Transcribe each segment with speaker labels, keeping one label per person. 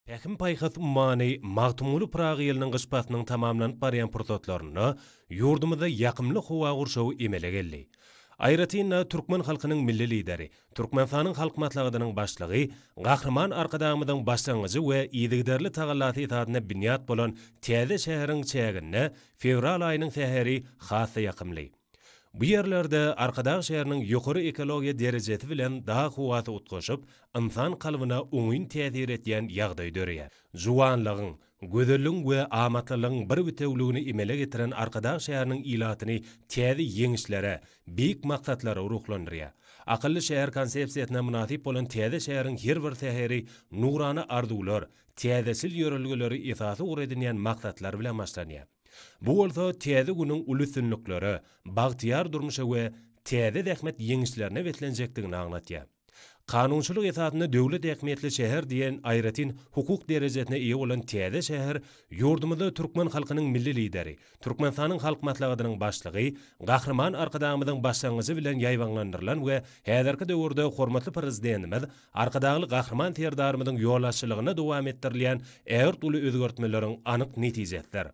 Speaker 1: Pähim-paýhas ummany Magtymguly Pyragy ýylynyň gyş paslynyň tamamlanyp barýan pursatlarynda ýurdumyzda ýakymly howa gurşawy emele geldi. Aýratyn-da, türkmen halkynyň Milli Lideri, Türkmenistanyň Halk Maslahatynyň Başlygy Gahryman Arkadagymyzyň başlangyjy we yzygiderli tagallasy esasynda binýat bolan täze şäheriň çäginde fewral aýynyň säheri has-da ýakymly. Bu ýerlerde Arkadag şäheriniň ýokary ekologiýa derejesi bilen dag howasy utgaşyp, ynsan kalbyna oňyn täsir edýän ýagdaý döreýär. Juwanlygyň, gözelligiň we amatlylygyň bir bitewüligini emele getiren Arkadag şäheriniň ilatyny täze ýeňişlere, beýik maksatlara ruhlandyrýar. Akylly şäher konsepsiýasyna mynasyp bolan täze şäheriň her bir säheri nurana arzuwlar, täzeçil ýörelgeleri esasy ugur edinýän maksatlar bilen başlanýar. Bu bolsa täze günüň uly üstünliklere, bagtyýar durmuşa we täze zähmet ýeňişlerine beslenjekdigini aňladýar. Kanunçylyk esasynda döwlet ähmiýetli şäher diýen aýratyn hukuk derejesine eýe bolan täze şäher ýurdumyzda türkmen halkynyň Milli Lideri, Türkmenistanyň Halk Maslahatynyň Başlygy Gahryman Arkadagymyzyň başlangyjy bilen ýaýbaňlandyrylan we häzirki döwürde hormatly Prezidentimiz Arkadagly Gahryman Serdarymyzyň ýolbaşçylygynda dowam etdirilýän ägirt uly özgertmeleriň anyk netijesidir.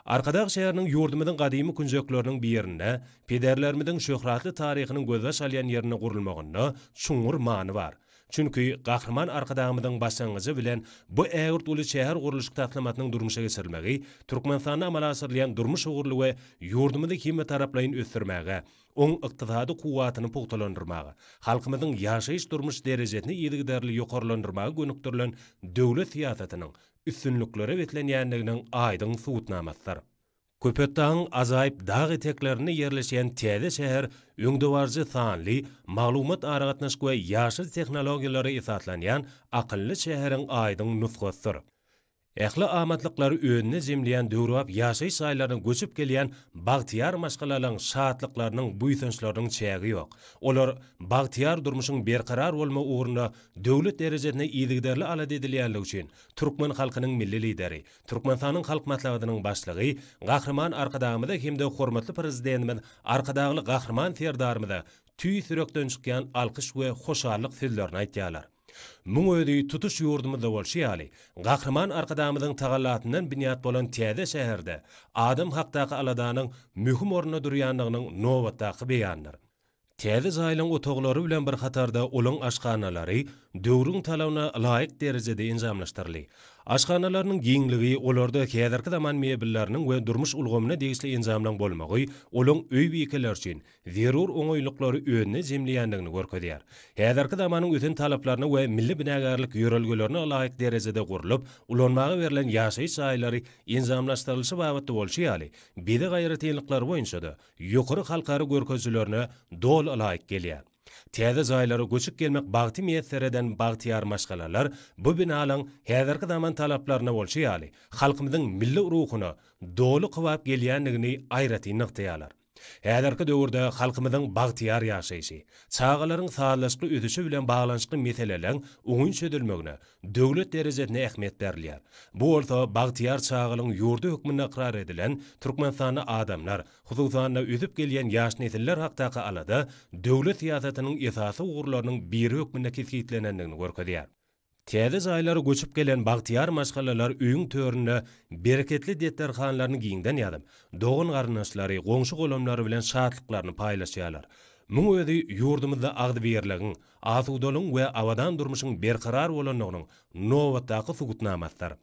Speaker 1: Arkadag şäheriniň ýurdumyzyň gadymy künjekleriniň birinde, pederlerimiziň şöhratly taryhynyň gözbaş alýan ýerinde gurulmagynda çuňňur many bar. Çünki Gahryman Arkadagymyzyň başlangyjy bilen bu ägirt uly şäher gurluşyk taslamasynyň durmuşa geçirilmegi Türkmenistanda amala aşyrylýan durmuş ugurly we ýurdumyzy hemmetaraplaýyn ösdürmäge, oň ykdysady kuwwatyny pugtalandyrmaga, halkymyzyň ýaşaýyş-durmuş derejesini yzygiderli ýokarlandyrmaga gönükdirilen döwlet syýasatynyň üstünliklere beslenýändiginiň aýdyň subutnamasydyr. Köpetdagyň ajaýyp dag eteklerinde ýerleşýän täze şäher öňdebaryjy sanly, maglumat-aragatnaşyk we ýaşyl tehnologiýalara esaslanýan akylly şäheriň aýdyň nusgasydyr. Ähli amatlyklary özünde jemleýän döwrebap ýaşaýyş jaýlaryna göçüp gelýän bagtyýar maşgalalaryň şatlyklarynyň, buýsançlarynyň çägi ýok. Olar bagtyýar durmuşyň berkarar bolmagy ugrunda döwlet derejesinde yzygiderli alada edilýänligi üçin türkmen halkynyň Milli Lideri, Türkmenistanyň Halk Maslahatynyň Başlygy Gahryman Arkadagymyza hem-de hormatly Prezidentimiz Arkadagly Gahryman Serdarymyza tüýs ýürekden çykýan alkyş we hoşallyk sözlerini aýtýarlar. Muň özi tutuş ýurdumyzda bolşy ýaly, Gahryman Arkadagymyzyň tagallasyndan binýat bolan täze şäherde adam hakdaky aladanyň möhüm orunda durýandygynyň nobatdaky beýanydyr. Täze jaýlaryň otaglary bilen bir hatarda olaň aşhanalary döwrüň talabyna laýyk derejede enjamlaşdyryldy. Aşhanalarynyň giňligi, olarda häzirki zaman mebelleriniň we durmuş ulgamyna degişli enjamlaryň bolmagy olaň öý bikeleri üçin zerur oňaýlyklary özünde jemleýändigini görkezýär. Häzirki zamanyň ösen talaplaryna we milli binagärlik ýörelgelerine laýyk derejede gurlup, ulanmaga berlen ýaşaýyş jaýlary enjamlaşdyrylyşy babatda bolşy ýaly, bezeg aýratynlyklary boýunça-da ýokary halkara görkezijilerine doly laýyk gelýär. Täze jaýlara göçüp gelmek bagty miýesser eden bagtyýar maşgalalar bu binalaň häzirki zaman talaplaryna bolşy ýaly, halkymyzyň milli ruhuna doly kybap gelýändigini aýratyn nygtaýarlar. Häzirki döwürde halkymyzyň bagtyýar ýaşaýşy, çagalaryň sazlaşykly ösüşi bilen baglanyşykly meseleleriň oňyn çözülmegine döwlet derejesinde ähmiýet berilýär. Bu bolsa bagtyýar çagalygyň ýurdy hökmünde ykrar edilen Türkmenistanda adamlar, hususan-da, ösüp gelýän ýaş nesiller hakdaky alada döwlet syýasatynyň esasy ugurlarynyň biri hökmünde kesgitlenendigini görkezýär. Täze jaýlara göçüp gelen bagtyýar maşgalalar öýüň töründe bereketli desterhanlaryny giňden ýazyp, dogan-garyndaşlary, goňşy-golamlary bilen şatlyklaryny paýlaşýarlar. Muň özi ýurdumyzda agzybirligiň, asudalygyň we abadan durmuşyň berkarar bolandygynyň nobatdaky subutnamasydyr.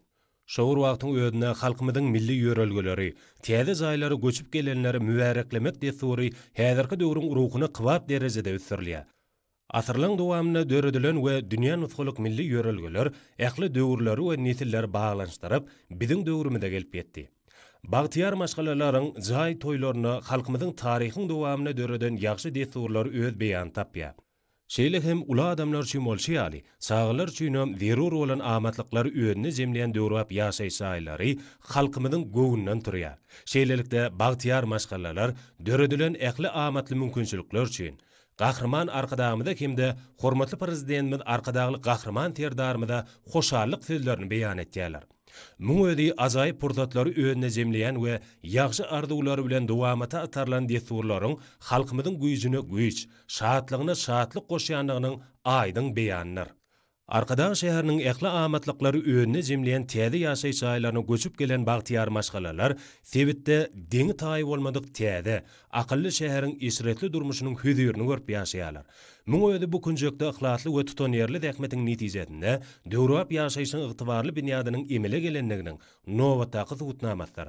Speaker 1: Şo bir wagtyň özünde halkymyzyň milli ýörelgeleri, täze jaýlara göçüp gelenleri mübäreklemek dessury häzirki döwrüň ruhuna kybap derejede ösdürilýär. Asyrlaryň dowamynda döredilen we dünýä nusgalyk milli ýörelgeler ähli döwürleri we nesilleri baglanyşdyryp, biziň döwrümize gelip ýetdi. Bagtyýar maşgalalaryň jaý toýlarynda halkymyzyň taryhyň dowamynda döreden ýagşy dessurlary öz beýanyny tapýar. Şeýle hem uly adamlar üçin bolşy ýaly, çagalar üçinem zerur bolan amatlyklary özünde jemleýän döwrebap ýaşaýyş jaýlary halkymyzyň göwnünden turýar. Şeýlelikde, bagtyýar maşgalalar döredilen ähli amatly mümkinçilikler üçin Gahryman Arkadagymyza hem-de hormatly Prezidentimiz Arkadagly Gahryman Serdarymyza hoşallyk sözlerini beýan etýärler. Muň özi ajaýyp pursatlary özünde jemleýän we ýagşy arzuwlary bilen dowamata atarylan dessurlaryň halkymyzyň güýjüne güýç, şatlygyna şatlyk goşýandygynyň aýdyň beýanydyr. Arkadag şäheriniň ähli amatlyklary özünde jemleýän täze ýaşaýyş jaýlaryna göçüp gelen bagtyýar maşgalalar sebitde deňi-taýy bolmadyk täze, akylly şäheriň eşretli durmuşynyň hözirini görüp ýaşaýarlar. Muň özi bu künjekde yhlasly we tutanýerli zähmetiň netijesinde döwrebap ýaşaýşyň ygtybarly binýadynyň emele gelendiginiň nobatdaky subutnamasydyr.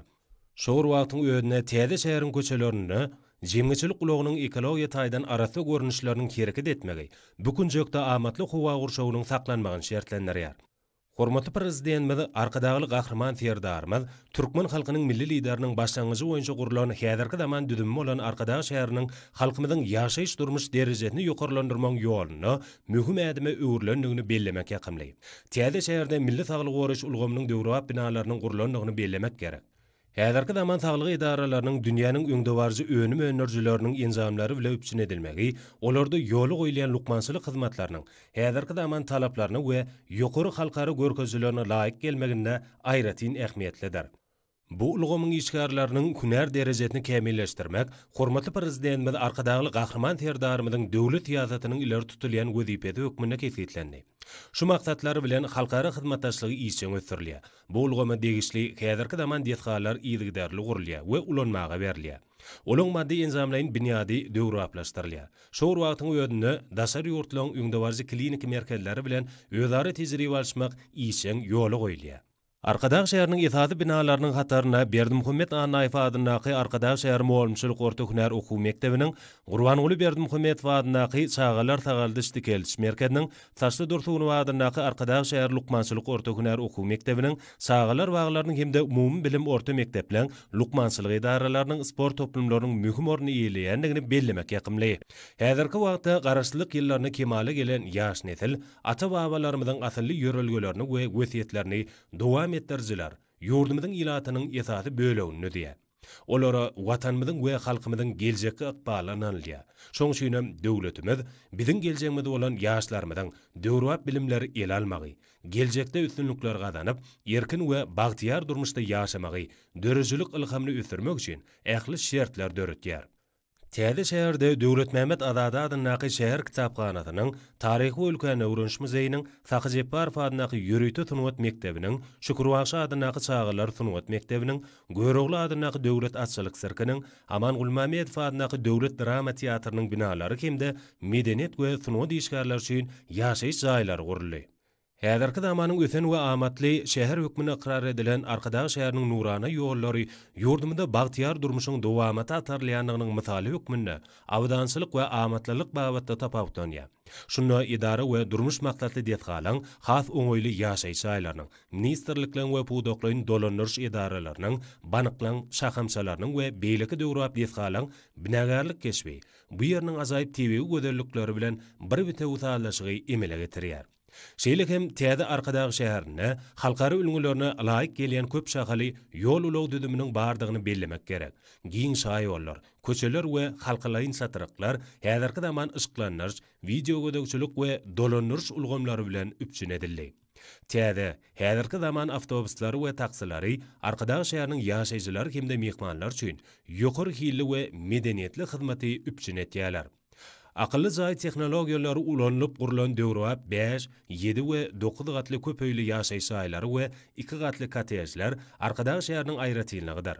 Speaker 1: Şo bir wagtyň özünde täze şäheriň köçelerinde jemgyýetçilik ulagynyň ekologiýa taýdan arassa görnüşleriniň hereket etmegi bu künjekde amatly howa gurşawynyň saklanmagyny şertlendirýär. Hormatly Prezidentimiz Arkadagly Gahryman Serdarymyz türkmen halkynyň Milli Lideriniň başlangyjy boýunça gurlan häzirki zaman düzümi bolan Arkadag şäheriniň halkymyzyň ýaşaýyş-durmuş derejesini ýokarlandyrmagyň ýolunda möhüm ädime öwrülendigini bellemek ýakymly. Täze şäherde milli saglygy goraýyş ulgamynyň döwrebap binalarynyň gurlandygyny bellemek gerek. Häzirki zaman saglyk edaralarynyň dünýäniň öňdebaryjy önüm öndürijileriniň enjamlary bile üpjün edilmegi, olarda ýola goýulýan lukmançylyk hyzmatlarynyň häzirki zaman talaplaryna we ýokary halkara görkezijilerine laýyk gelmeginde aýratyn ähmiýetlidir. Bu ulgamyň işgärleriniň hünär derejesini kämilleşdirmek hormatly Prezidentimiz Arkadagly Gahryman Serdarymyzyň döwlet syýasatynyň ileri tutulýan wezipesi hökmünde kesgitlendi. Şu maksatlar bilen halkara hyzmatdaşlygy işjeň ösdürilýär. Bu ulgama degişli häzirki zaman desgalar yzygiderli gurulýar we ulanmaga berilýär. Olaň maddy-enjamlaýyn binýady döwrebaplaşdyrylýar. Şo bir wagtyň özünde daşary ýurtlaryň öňdebaryjy kliniki merkezleri bilen özara tejribe alyşmak işjeň ýola goýulýar. Arkadag şäheriniň esasy binalarynyň hatarynda Berdimuhamet Annaýew adyndaky Arkadag şäher mugallymçylyk orta hünär okuw mekdebiniň, Gurbanguly Berdimuhamedow adyndaky Çagalar sagaldyş-dikeldiş merkeziniň, Saçly Dursunow adyndaky Arkadag şäher lukmançylyk orta hünär okuw mekdebiniň, çagalar baglarynyň hem-de umumybilim orta mekdepleň, lukmançylyk edaralarynyň, sport toplumlarynyň möhüm orny eýeleýändigini bellemek ýakymly. Häzirki wagtda Garaşsyzlyk ýyllarynda kemala gelen ýaş nesil Ata-babalarymyzyň asylly ýörelgelerini we wesýetlerini dowam etdirijiler ýurdumyzyň ilatynyň esasy bölegini düzýär. Olara Watanymyzyň we halkymyzyň geljekki ykbaly ynanylýar. Şonuň üçin hem döwletimiz biziň geljegimiz bolan ýaşlarymyzyň döwrebap bilimleri ele almagy, geljekde üstünlikler gazanyp, erkin we bagtyýar durmuşda ýaşamagy, döredijilik ylhamyny ösdürmek üçin ähli şertleri döretýär. Täze şäherde Döwletmämmet Azady adyndaky şäher kitaphanasynyň, Taryhy we ülkäni öwreniş muzeýiniň, Sahy Jepbarow adyndaky ýörite sungat mekdebiniň, Şükür bagşy adyndaky çagalar sungat mekdebiniň, Görogly adyndaky döwlet atçylyk sirkiniň, Aman Gulmämmedow adyndaky döwlet drama teatrynyň binalary hem-de medeniýet we sungat işgärleri üçin ýaşaýyş jaýlary guruldy. Häzirki zamanyň ösen we amatly şäher hökmünde ykrar edilen Arkadag şäheriniň nurana ýollary ýurdumyzda bagtyýar durmuşyň dowamata atarylýandygynyň mysaly hökmünde abadançylyk we amatlylyk babatda tapawutlanýar. Şunda edara we durmuş maksatly desgalaryň, has oňaýly ýaşaýyş jaýlarynyň, ministrlikleriň we pudaklaýyn dolandyryş edaralarynyň, banklaryň şahamçalarynyň we beýleki döwrebap desgalaryň binagärlik keşbi bu ýeriniň ajaýyp tebigy gözellikleri bilen bir bitewi sazlaşygy emele getirýär. Şeýle hem täze Arkadag şäherinde halkara ülňülerine laýyk gelýän köp şahaly ýol-ulag düzüminiň bardygyny bellemek gerek. Giň şaýollar, köçeler we halkalaýyn çatryklar häzirki zaman yşyklandyryş, wideogözegçilik we dolandyryş ulgamlary bilen üpjün edildi. Täze, häzirki zaman awtobuslary we taksilary Arkadag şäheriniň ýaşaýjylary hem-de myhmanlary üçin ýokary hilli we medeniýetli hyzmaty üpjün etýärler. Akylly jaý tehnologiýalary ulanylyp gurlan döwrebap bäş, ýedi we dokuz gatly köp öýli ýaşaýyş jaýlary we iki gatly kottejler Arkadag şäheriniň aýratynlygydyr.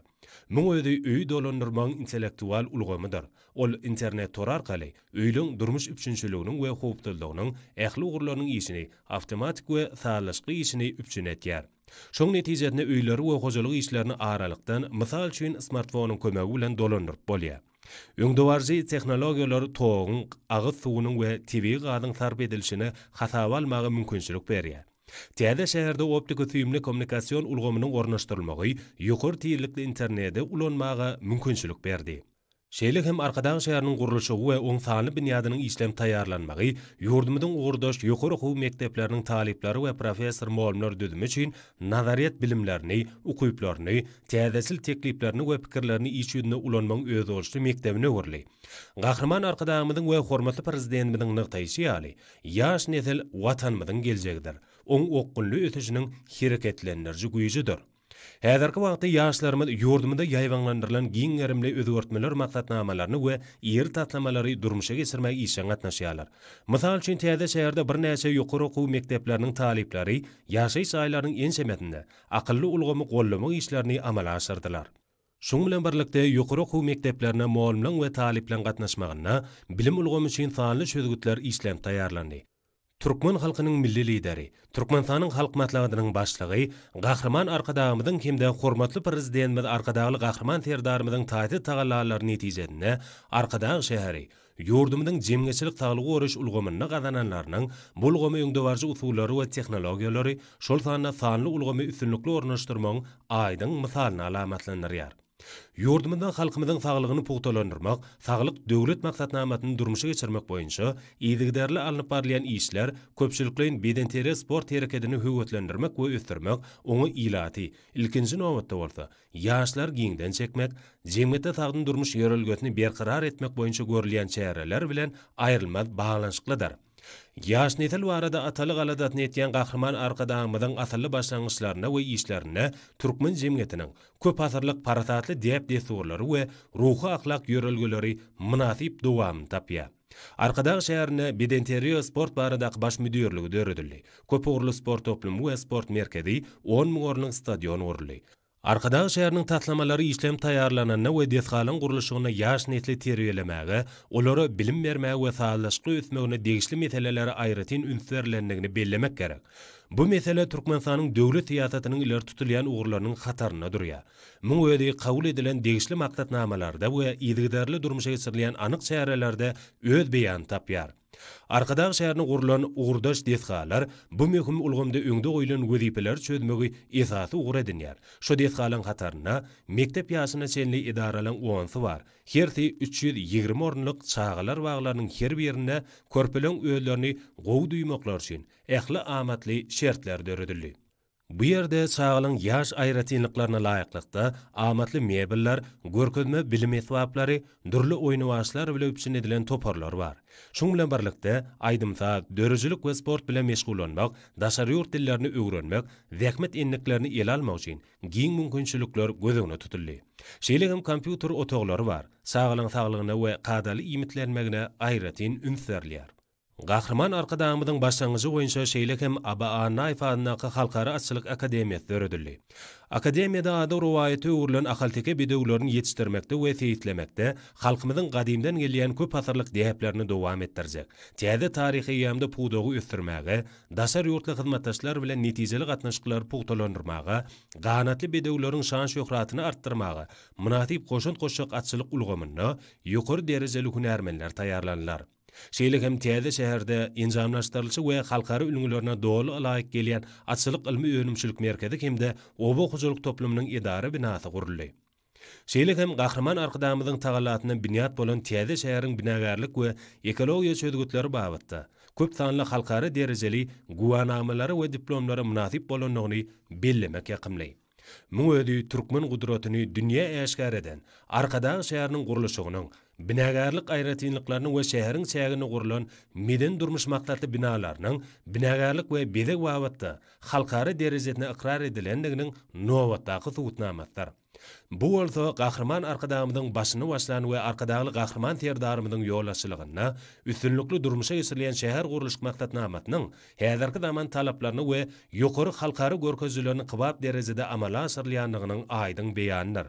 Speaker 1: Muň özi öýi dolandyrmagyň intellektual ulgamydyr. Ol internet tory arkaly öýleň durmuş üpjünçiliginiň we howpsuzlygynyň ähli ugurlarynyň işini awtomatik we sazlaşykly işini üpjün etýär. Şoň netijesinde öýleri we hojalyk işlerini aralykdan, mysal üçin, smartfonyň kömegi bilen dolandyryp bolýar. Öňdebaryjy tehnologiýalar toguň, agyz suwunyň we tebigy gazyň sarp edilişini hasaba almaga mümkinçilik berýär. Täze şäherde optiki-süýümli kommunikasion ulgamynyň ornaşdyrylmagy ýokary tizlikli interneti ulanmaga mümkinçilik berdi. Şeýle hem Arkadag şäheriniň gurluşygy we oň sanly binýadynyň işlenip taýýarlanmagy ýurdumyzyň ugurdaş ýokary okuw mekdepleriniň talyplary we professor-mugallymlar düzümi üçin nazaryýet bilimlerini, ukyplaryny, täzeçil tekliplerini we pikirlerini iş ýüzünde ulanmagyň özboluşly mekdebine öwrüldi. Gahryman Arkadagymyzyň we hormatly Prezidentimiziň nygtaýşy ýaly, ýaş nesil Watanymyzyň geljegidir, oň okgunly ösüşiniň hereketlendiriji güýjüdir. Häzirki wagtda ýaşlarymyz ýurdumyzda ýaýbaňlandyrylan giň gerimli özgertmeler maksatnamalaryny we iri taslamalary durmuşa geçirmäge işjeň gatnaşýarlar. Mysal üçin, täze şäherde birnäçe ýokary okuw mekdepleriniň talyplary ýaşaýyş jaýlarynyň ençemesinde akylly ulgamy goldamak işlerini amala aşyrdylar. Şunuň bilen birlikde, ýokary okuw mekdeplerine mugallymlaryň we talyplaryň gatnaşmagynda bilim ulgamy üçin sanly çözgütler işlenip taýýarlandy. Türkmen halkynyň Milli Lideri, Türkmenistanyň Halk Maslahatynyň Başlygy Gahryman Arkadagymyzyň hem-de hormatly Prezidentimiz Arkadagly Gahryman Serdarymyzyň taýsyz tagallalary netijesinde Arkadag şäheri ýurdumyzyň jemgyýetçilik saglygy goraýyş ulgamynda gazananlarynyň, bu ulgama öňdebaryjy usullary we tehnologiýalary, şol sanda sanly ulgamy üstünlikli ornaşdyrmagyň aýdyň mysalyny alamatlandyrýar. Ýurdumyzda halkymyzyň saglygyny pugtalandyrmak, Saglyk Döwlet maksatnamasyny durmuşa geçirmek boýunça yzygiderli alnyp barylýan işler köpçülikleýin bedenterbiýe-sport herekedini höweslendirmek we ösdürmek, oňa ilaty, ilkinji nobatda bolsa, ýaşlary giňden çekmek, jemgyýetde sagdyn durmuş ýörelgesini berkarar etmek boýunça görülýän çäreler bilen aýrylmaz baglanyşyklydyr. Ýaş nesil barada atalyk aladasyny etýän Gahryman Arkadagymyzyň asylly başlangyçlarynda we işlerinde türkmen jemgyýetiniň köpasyrlyk parasatly däp-dessurlary we ruhy-ahlak ýörelgeleri mynasyp dowamyny tapýar. Arkadag şäherinde bedenterbiýe-sport baradaky baş müdirligi döredildi. Köpugurly sport toplumy we sport merkezi, on müň orunlyk stadion guruldy. Arkadag şäheriniň taslamalary işlenip taýýarlananda we desgalaryň gurluşygynda ýaş nesli terbiýelemäge, olara bilim bermäge we sazlaşykly ösmegine degişli meselelere aýratyn üns berlendigini bellemek gerek. Bu mesele Türkmenistanyň döwlet syýasatynyň ileri tutulýan ugurlarynyň hatarynda durýar. Muň özi kabul edilen degişli maksatnamalarda we yzygiderli durmuşa geçirilýän anyk çärelerde öz beýanyny tapýar. Arkadag şäherinde gurlan ugurdaş desgalar bu möhüm ulgamda öňde goýlan wezipeleri çözmegi esasy ugur edinýär. Şu desgalaryň hatarynda mekdep ýaşyna çenli edaralaryň onsy bar. Hersi 320 orunlyk çagalar baglarynyň her birinde körpeleriň özlerini gowy duýmaklary üçin ähli amatly şertler döredildi. Bu ýerde çagalaryň ýaş aýratynlyklaryna laýyklykda amatly mebeller, görkezme bilim esbaplary, dürli oýnawaçlar bile üpjün edilen toparlar bar. Şunuň bilen birlikde, aýdym-saz, döredijilik we sport bilen meşgullanmak, daşary ýurt dillerini öwrenmek, zähmet endiklerini ele almak üçin giň mümkinçilikler göz öňünde tutuldy. Şeýle hem kompýuter otaglary bar. Çagalaryň saglygyna we kadaly iýmitlenmegine aýratyn üns berilýär. Gahryman Arkadagymyzyň başlangyjy boýunça şeýle hem Aba Annaýew adyndaky Halkara atçylyk akademiýasy döredildi. Akademiýada ady rowaýata öwrülen ahalteke bedewlerini ýetişdirmekde we seýislemekde halkymyzyň gadymdan gelýän köp asyrlyk däplerini dowam etdirjek, täze taryhy eýýamda pudagy ösdürmäge, daşary ýurtly hyzmatdaşlar bilen netijeli gatnaşyklary pugtalandyrmaga, ganatly bedewleriň şan-şöhratyny artdyrmaga mynasyp goşant goşjak atçylyk ulgamynda ýokary derejeli hünärmenler taýýarlanylar. Şeýle hem täze şäherde enjamlaşdyrylyşy we halkara ülňülerine doly ylaýyk gelýän atçylyk ylmy-önümçilik merkezi hem-de oba hojalyk toplumynyň edara binasy guruldy. Şeýle hem Gahryman Arkadagymyzyň tagallasyndan binýat bolan täze şäheriň binagärlik we ekologiýa çözgütleri babatda köp sanly halkara derejeli güwänamalara we diplomlara mynasyp bolandygyny bellemek ýakymly. Muň özi türkmen gudratyny dünýä äşgär eden Arkadag şäheriniň gurluşygynyň, binagärlik aýratynlyklarynyň we şäheriň çäginde gurlan medeni-durmuş maksatly binalarynyň binagärlik we bezeg babatda halkara derejesinde ykrar edilendiginiň nobatdaky subutnamasydyr. Bu bolsa Gahryman Arkadagymyzyň başyny başlan we Arkadagly Gahryman Serdarymyzyň ýolbaşçylygynda üstünlikli durmuşa geçirilýän şähergurluşyk maksatnamasynyň häzirki zaman talaplaryna we ýokary halkara görkezijilerine kybap derejede amala aşyrylýandygynyň aýdyň beýanydyr.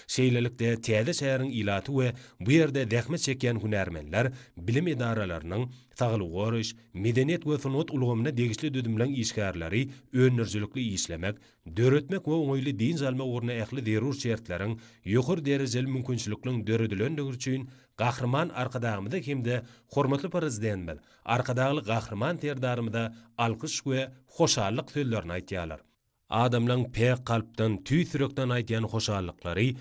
Speaker 1: Şeýlelikde, täze şäheriň ilaty we bu ýerde zähmet çekýän hünärmenler bilim edaralarynyň, saglygy goraýyş, medeniýet we sungat ulgamyna degişli düzümleň işgärleri öndürijilikli işlemek, döretmek we oňaýly dynç almak ugrunda ähli zerur şertleriň, ýokary derejeli mümkinçilikleriň döredilendigi üçin Gahryman Arkadagymyza hem-de hormatly Prezidentimiz Arkadagly Gahryman Serdarymyza alkyş we hoşallyk sözlerini aýtýarlar. Adamlaň päk kalpdan, tüýs ýürekden aýdýan hoşallyklary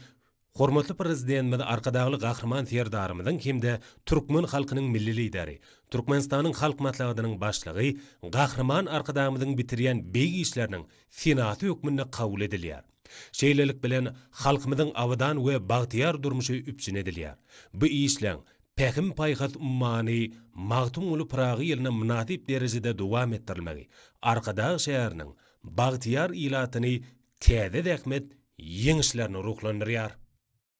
Speaker 1: Hormatly Prezidentimiz Arkadagly Gahryman Serdarymyzyň hem-de türkmen halkynyň Milli Lideri, Türkmenistanyň Halk Maslahatynyň Başlygy Gahryman Arkadagymyzyň bitirýän beýik işleriniň senasy hökmünde kabul edilýär. Şeýlelik bilen, halkymyzyň abadan we bagtyýar durmuşy üpjün edilýär. Bu işleň Pähim-paýhas ummany Magtymguly Pyragy ýylyna mynasyp derejede dowam etdirilmegi Arkadag şäheriniň bagtyýar ilatyny. täze zähmet ýeňişlerine ruhlandyrýar.